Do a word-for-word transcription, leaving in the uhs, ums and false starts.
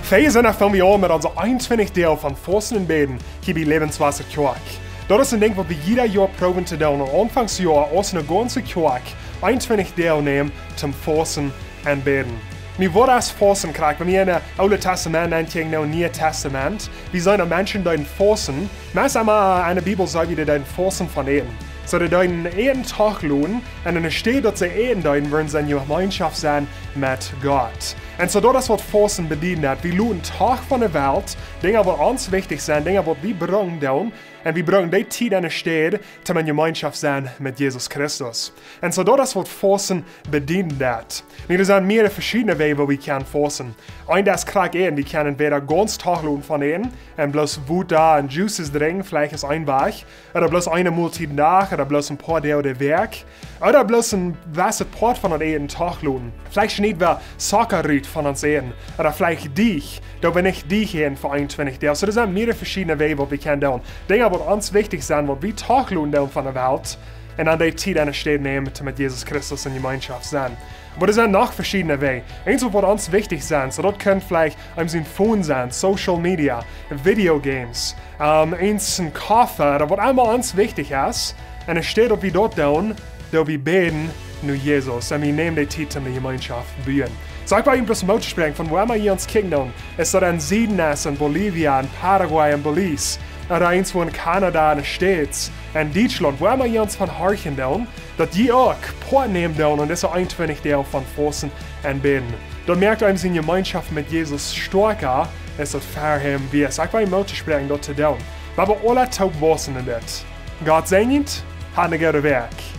Fa sent, fangen wie aun met onse eenuntwintich Doag von Fausten un Bäden hia bie Lebenswasser Kjoakj. Daut es een Dinkj waut wie jieda Joa proowen to doonen. Aun Aunfank Joa aus eene gaunze Kjoakj eenuntwintich Doag nämen toom Fausten un Bäden. Nu, waut es Fausten krakjt? Wan wie en daut Oole Tastament un kjikjen no Niee Tastament, wie seenen Menschen dee fausten. Meist emma en de Bibel saj wie dee deeden fausten von Äten. Soo dee deeden Äten toch loten un enne Städ daut see äten deeden, wudden see en Jemeenschoft sennen met Gott. Un soo daut es waut Fausten bedieden deit. Wie loten toch von de Welt Dinja waut ons wichtich sent, Dinja waut wie brucken doonen, un wie brucken dee Tiet enne Städ toom en Jemeenschoft sennen met Jesus Christus. Un soo daut es waut Fausten bedieden deit. Nu, doa sent mearere veschiedne Wäaj woo wie kjennen fausten. Eent es krakjt äten, wie kjennen entwäda gaunz toch loten von äten un bloos Wota un Juices drinkjen, veleicht es een Wajch, ooda bloos eene Moltiet dän Dach, ooda bloos een poa Doag de Wäakj, ooda bloos een jewesset Poat von daut Äten toch loten. Veleicht schnieden wie Zocka rut von ons Äten, ooda veleicht Deajch, daut wie nich Deajch äten fa eenuntwintich Doag. Soo doa sent mearere veschiedne Wäaj waut wie kjennen doonen. Dinja waut ons wichtich sent, waut wie toch loten doonen von de Welt, un aun dee Tiet enne Städ nämen met, met Jesus Christus en Jemeenschoft sennen. Oba doa sent noch veschiedne Wäaj. Eent waut ons wichtich sent, soo daut kaun veleicht een Phone sennen, Social Media, Video Games, ähm, eent een Koffe, ooda waut emma ons wichtich es. Un enne Städ daut wie daut doonen, doo wie bäden no Jesus. Un wie nämen dee Tiet toom de Jemeenschoft buen. Soo ekj well junt bloos Moot spräakjen von wua emma jie ons kjikjen doonen. Es daut en Sieden es, en Bolivia, en Paraguay, en Belize, ooda eent wua en Kanada, en de States, en Dietschlaunt, wua emma jie ons von horchen doonen, daut jie uk Poat nämen doonen aun dise eenuntwintich Doag von Fausten un Bäden. Daut moakt eenem siene Jemeenschoft met Jesus stoakja, es daut fa am wieet. Ekj well junt Moot spräakjen daut to doonen. Wie haben aula toop Fausten en dit. Gott säajent, hat eene goode Wäakj.